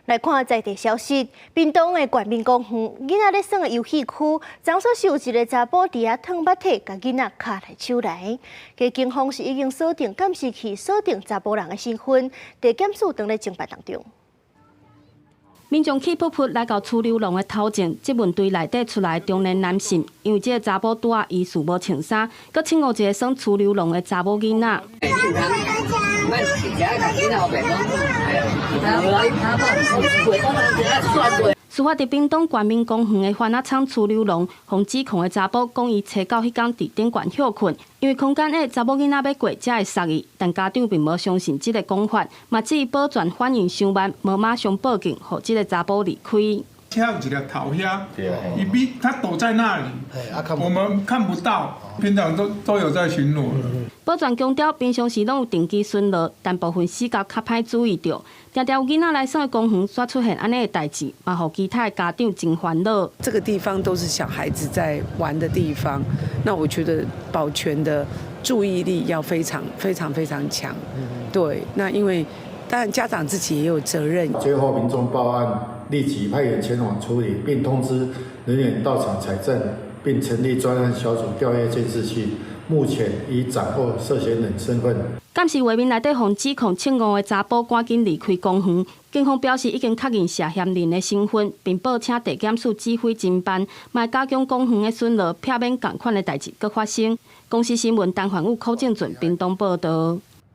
來看在地消息，屏東的國民公園囡仔咧耍的遊戲區，昨晡是有一个查埔佇遐褪肉體，共囡仔牽來手來。警方是已經鎖定監視器，鎖定查埔人的身份，地檢署正咧偵辦當中。民眾氣噗噗來到儲留廊的頭前，質問對內底出來的中年男性，因為這个查埔拄仔疑似無穿衫，閣凊怄一个耍儲溜廊的查某囡仔。事發佇屏東國民公園的番仔倉儲溜廊，予指控的查埔講伊初九彼工佇頂懸歇睏，因為空間狹，查某囡仔欲過才會捒伊，但家長並無相信這个講法，嘛指保全反應傷慢，無馬上報警，予這个查埔離開。還有一個頭遐，伊比他躲在那裡，我們看不到，平常都有在巡邏。保全強調，平常時攏有定期巡邏，但部分死角較歹注意著。定定有囡仔來耍的公園，煞出現按呢的代誌，嘛予其他的家長真煩惱。這個地方都是小孩子在玩的地方，那我覺得保全的注意力要非常非常非常強。對，那因為當然家長自己也有責任。接獲民眾報案，立即派員前往處理，並通知人員到場採證，並成立專案小組調閱監視器。目前已掌握涉嫌人身份。監視畫面內底，予指控凊怄的查埔趕緊離開公園。警方表示已經確認涉嫌人的身份，並報請地檢署指揮偵辦，嘛加強公園的巡邏，避免仝款的代誌閣發生。公視新聞陳煥武、柯正俊屏東報導。